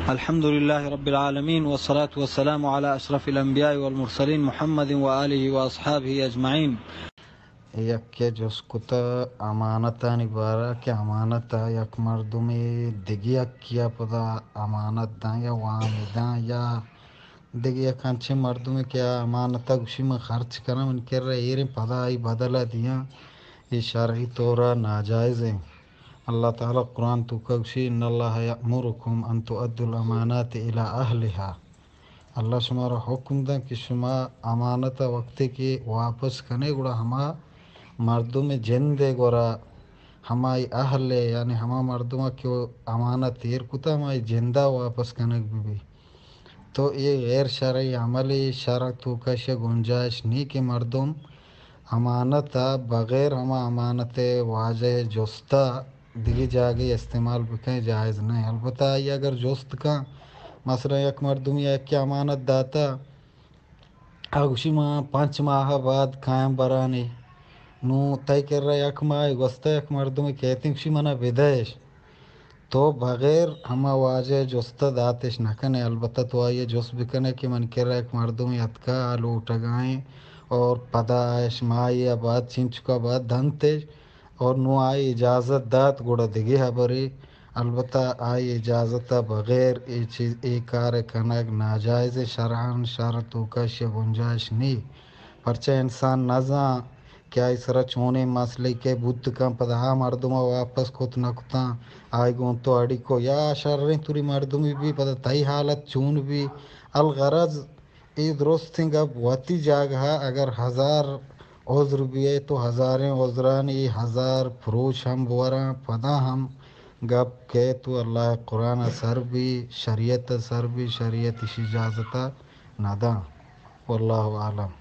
الحمد لله رب العالمين، والصلاة والسلام على أشرف الأنبياء والمرسلين، محمد وآله وأصحابه أجمعين. یکے جست کتہ امانتانی بارہ کہ امانت ءَ یک مردمے دگہ یکے ءَ پدا امانت داں یا وام داں یا دگہ یک انچیں مردمے کہ آ امانت ءَ گوشی من خرچ کناں، من کرا ایریں پدا آئی بدل ءَ دیاں، اے شرعی طور ءَ ناجائز ایں۔ اللہ تعالی قرآن توکا گوشی، ان اللہ یأمرکم ان تؤدوا الامانات الی اہلها۔ اللہ شمارا حکم داں کہ شما امانت ءَ وقتے کہ واپس کنے گڑا ہما مردم جند ءِ گورا، ہمائی اہل ءِ، یعنی ہما مردم ءَ کہ امانت ایر کتا، ہمائی جند ءَ واپس کنگ بہ بی۔ تو اے غیر شرعی عملے، شرع توکا اشیا گنجائش نی کہ مردم امانت ءَ بغیر ہما امانت ءِ واجہ ءِ جست ءَ دگہ جاگہے استعمال بکن، جائز نہ۔ البتہ آئی اگر جست کن، مثلاً یک مردمی ءَ یکے امانت داتہ، آ گوشی ما پنچ ماہ بعد کایم برانی، نوں تئی کرا یک ماہ گوستہ یک مردمے کیتیں گوشی منا بدئیش، تو بغیر ہما واجہ ءِ جست ءَ داتش نہ کنے، البتہ تو آئی ءَ جست بکنے کہ من کرا یک مردمے اتکا، آ لوٹگا ایں اور پدا آئش ماہے ءَ بعد چنچکا بعد دنتش اور نوں آئی اجازت دات گڑا دگہ ہبرے، البتہ آئی اجازت ءَ بغیر اے چیز، اے کار ءِ کنگ ناجائز ایں، شرعاً شرع توکا اشیا گنجائش نی، پرچہ انسان نزان کہ آئی سرا چونیں مسئلے کہ بوت کن، پدا آ مردم ءَ واپس کت نہ کتاں، آئی گوں تو اڑیکو یا شریں توری مردمے بی، پدا تئی حالت چون بی؟ الغرض اے درستیں گپ وتی جاگہ ءَ، اگر ہزار عذر بیئے تو ہزاریں عذرانی ہزار پروش ہم بوراں، پدا ہم گپ کئے تو اللہ ءِ قرآن ءَ سر بی، شریعت ءَ سر بی، شریعت اشی اجازت ءَ نہ داں۔ واللہ اعلم۔